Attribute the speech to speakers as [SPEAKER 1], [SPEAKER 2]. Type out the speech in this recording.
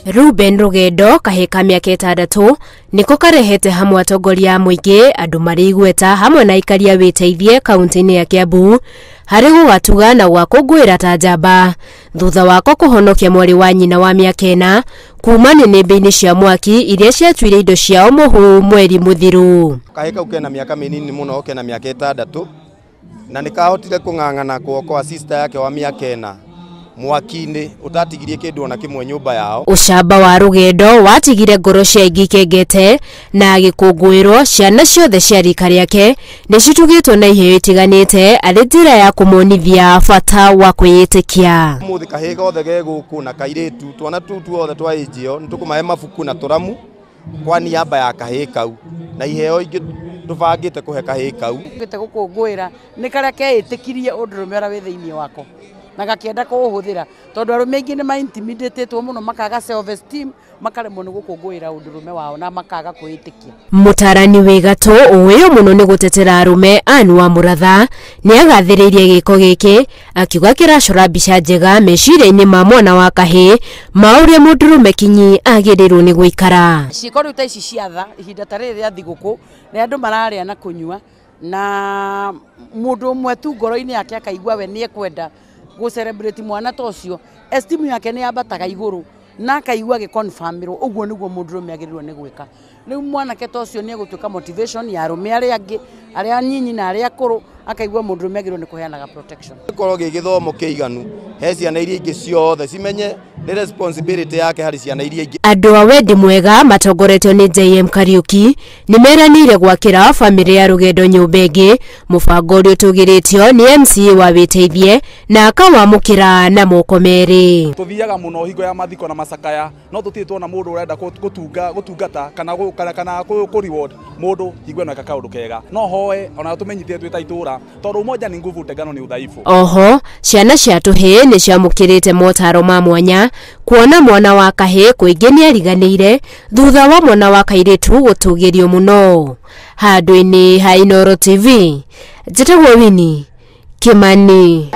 [SPEAKER 1] Ruben Rugendo kahĩ ka mĩaka 6 nĩko karehete hamwe atongoria a mũingĩ, andũ marĩ igweta hamwe na aikari a wĩteithie kaunti-inĩ ya Kiambu harĩ gũgatuga na gũgakũngũĩra ta njamba thutha wako kũhonokia mwarĩ wa nyina wa mĩaka 4 kuma nĩnĩmbĩ-inĩ cia mwaki iria ciatuire indo ciao mũhu mweri mũthiru.
[SPEAKER 2] Kahĩ kau kena mĩaka mĩnini mũno, kena mĩaka 6 na nĩkahotire kũng'ang'ana kuokoa sister yake wa mĩaka 4 mwaki-inĩ ũtatigirie kĩndũ ona kĩmwe nyũmba yao.
[SPEAKER 1] Ũcamba wa Rugendo watigire ngoro cia aingĩ ikengete na agĩkũngũĩrwo ciana ciothe cia rika rĩake nĩcitugĩtwo na iheo itiganĩte arĩ njĩra ya kũmonithia bata wa kwĩĩtĩkia.
[SPEAKER 2] Ũmũthĩ kahĩĩ gothe ge gũkũ na kairĩtu twana tũu tuothe twa age ĩyo nĩtũkũmahe mabuku na tũramu kwa niaba ya kahĩĩ kau na iheo ingĩ tũbangĩte kũhe kahĩĩ kau.
[SPEAKER 3] Tũkĩte gũkũngũĩra nĩ karĩa keĩtĩkirie ũndũrũme ũrĩa wĩ thĩinĩ wako na gakĩenda kũũhũthĩra tondũ arũme aingĩ nĩ ma-intimidatĩtwo mũno makaga self esteem makaremwo nĩ gũkũngũĩra ũndũrũme wao na makaga kwĩĩtĩkia.
[SPEAKER 1] Mũtarani wĩ gatũ ũĩyo mũno nĩ gũtetera arũme Anne wa Mũratha nĩagathĩrĩirie gĩko gĩkĩ akiuga kĩracora mbica njega meciria-inĩ ma mwana wa kahĩĩ ma ũrĩa mũndũrũme kinyi agĩrĩirwo nĩ gũikara.
[SPEAKER 3] Ciĩko rĩu ta ici cia tha ihinda ta rĩrĩ rĩa thigũkũ rĩrĩa andũ mararĩa na kũnyua na mũndũ ũmwe tu ngoro-inĩ yake akaigua we nĩekwenda gũ celebrate mwana ta ũcio, esteem yake nĩ yambataga igũrũ na akaigua agĩconfirmĩrwo ũguo nĩguo mũndũrũme agĩrĩirwo nĩ gwĩka. Rĩu mwanake ta ũcio nĩ egũtuĩka motivation ya arũme arĩa angĩ arĩa anyinyi na arĩa akũrũ, akaigua mũndũrũme agĩrĩirwo nĩ kũheanaga protection.
[SPEAKER 2] Gĩkorwo gĩ gĩthomo kĩiganu he ciana iria ingĩ ciothe cimenye nĩ responsibility yake harĩ ciana iria ingĩ.
[SPEAKER 1] Andũ a wendi mwega matongoretio nĩ JM Kariuki nĩmeranĩire gwakĩra bamĩrĩ ya Rugendo nyũmba ĩngĩ, mũbango ũrĩa ũtũgĩrĩtio nĩ MCA wa wĩteithie na akawamũkĩra na moko merĩ.
[SPEAKER 4] Tũthiaga mũno hingo ya mathiko na macakaya no tũtirĩ tuona mũndũ ũrenda gũtungata kana kũ reward mũndũ hingo ĩno eka kaũndũ kega. No hoe ona tũmenyithie twĩ ta itũra tondũ umoja ni nguvu, utengano ni udhaifu.
[SPEAKER 1] Oho ciana cia tũhĩĩ nĩciamũkĩrĩte motaro ma mwanya kuona mwana wa kahĩĩ kũingĩ nĩariganĩire thutha wa mwana wa kairĩtu gũtũgĩrio mũno. Handũ-inĩ ha Inooro TV, njĩtagwo Winnie Kimani.